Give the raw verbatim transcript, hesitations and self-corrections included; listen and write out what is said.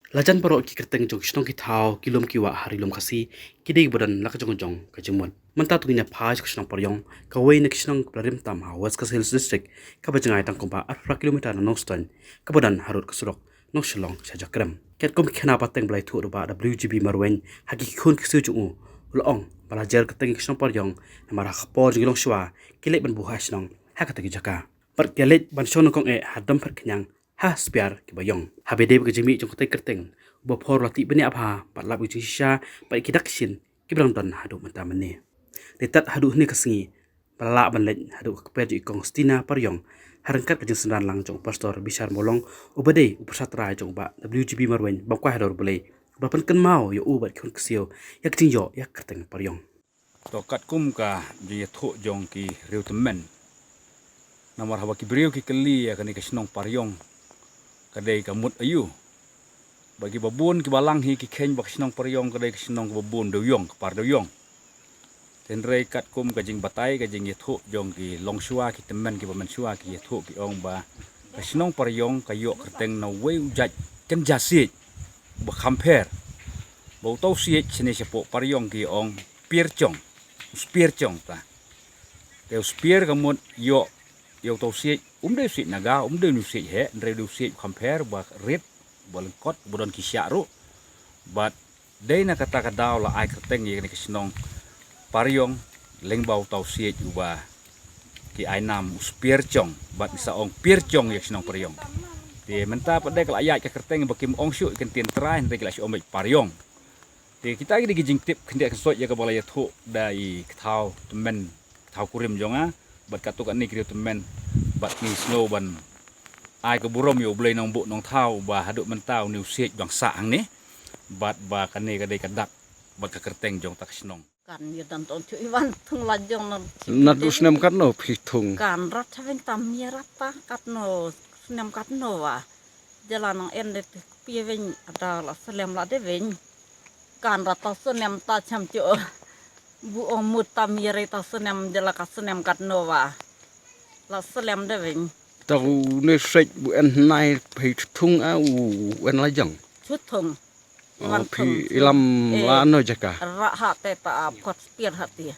Lajan baroh ki kyrteng jong ki shnong ki thaw, ki lum ki wah ha ri lum Khasi, ki dei kiba don la ka jong ka jong ka jingmut. Mynta to ngin ïa phai sha ka shnong Pariong, kawei na ki shnong kaba la rim tam ha West Khasi Hills District, kaba jngai tang kumba arphew kilometer na Nongstoiñ, kaba don harud ka surok Nongshillong sha Jakrem. Katkum ki khana pateng ba la ïathuh da u Bah W G B Marwein ha ki khun ki ksiew jong u, u la ong ba la jer kyrteng ki shnong Pariong namar ha ka por jong ki longshuwa ki leit ban buh ha shnong ha kata ki jaka. Bad ki leit ban shong nyngkong eh ha Domphet Khñiang ha Spiar ki Baiong. Haba ïadei bad ka jingmih jong katei ka kyrteng, u Bah Phor u la tip bniah bha bad lap ïa ka jingshisha bad ïa ki dak ki shin kiba dang don haduh mynta mynne. Dei tad haduh hynne ka sngi ba la lah ban leit haduh ka kper jong i Kong Stina Pariong ha ryngkat ka jingsynran lang jong u Pastor Bishar Mawlong uba dei u pyrsa trai jong u Bah W G B Marwein, ba kwai halor U Blei uba pynkynmaw ïa u bad ki khun ki ksiew ïa ka jingïoh ïa ka kyrteng Pariong. To katkum ka jingïathuh jong ki riew tymmen. Namar haba ki briew ki kylli ïa kane ka shnong Pariong ka dei ka mut aïu. Ba kiba bun kiba lang hi ki kheiñ ba ka shnong Pariong ka dei ka shnong kaba bun dewïong, ka par dewïong. Hynrei katkum ka jingbatai, ka jingïathuh jong ki longshuwa, ki tymmen kiba mynshuwa, ki ïathuh ki ong ba ka shnong Pariong ka ïoh kyrteng na uwei u jait kynja siej uba kham pher. Ba uta u siej shane shapoh Pariong ki ong Pier Chong. U Spier Chong ta. Te u Spier ka mut ïoh ïa uta u siej, um dei u siej Naga, um dei u siej heh, hynrei u dei u siej uba kham pher, uba rit, uba lyngkot, uba don ki shiah ruh. Bad dei na kata ka daw la ai kyrteng ïa kane ka shnong Pariong lyngba uta u siej uba ki ai nam u Spier Chong, bad ngi sa ong Pier Chong ïa ka shnong Pariong. Te mynta pat de ka la ïaid ka kyrteng ba kim ong shuh ïa ka ktien trai, hynrei ki la shu ong beit Pariong. Te kita ki dei ki jingtip khyndiat khynsoit ïa kaba la ïathuh da i ki thaw tymmen, ki thaw kurim jong nga, bad katto katne ki riew tymmen, bad ngi sngew ban ai ka burom ïa U Blei Nongbuh Nongthaw ba haduh mynta une u siej u dang sah hangne, bad ba kane ka dei ka dak bad ka kyrteng jong ta ka shnong. Kan ïa dan ton chu i wan thung la jong na. Naduh snem katno phi thung? Kan rat ha veng tam ïa rat ta katno snem katno wa. Jala nang en de phi pie veng ada la slem la de veng. Kan rat ta snem ta cham chu. Bu ong mut tam ïa re ta snem jala ka snem katno wa. La slem de veng. Ta u ne sej bu en nai phi thung a u en la jong. Chu thung. Oh, phi ilam la no jaka. Ra ha te ta a phot spier ha te.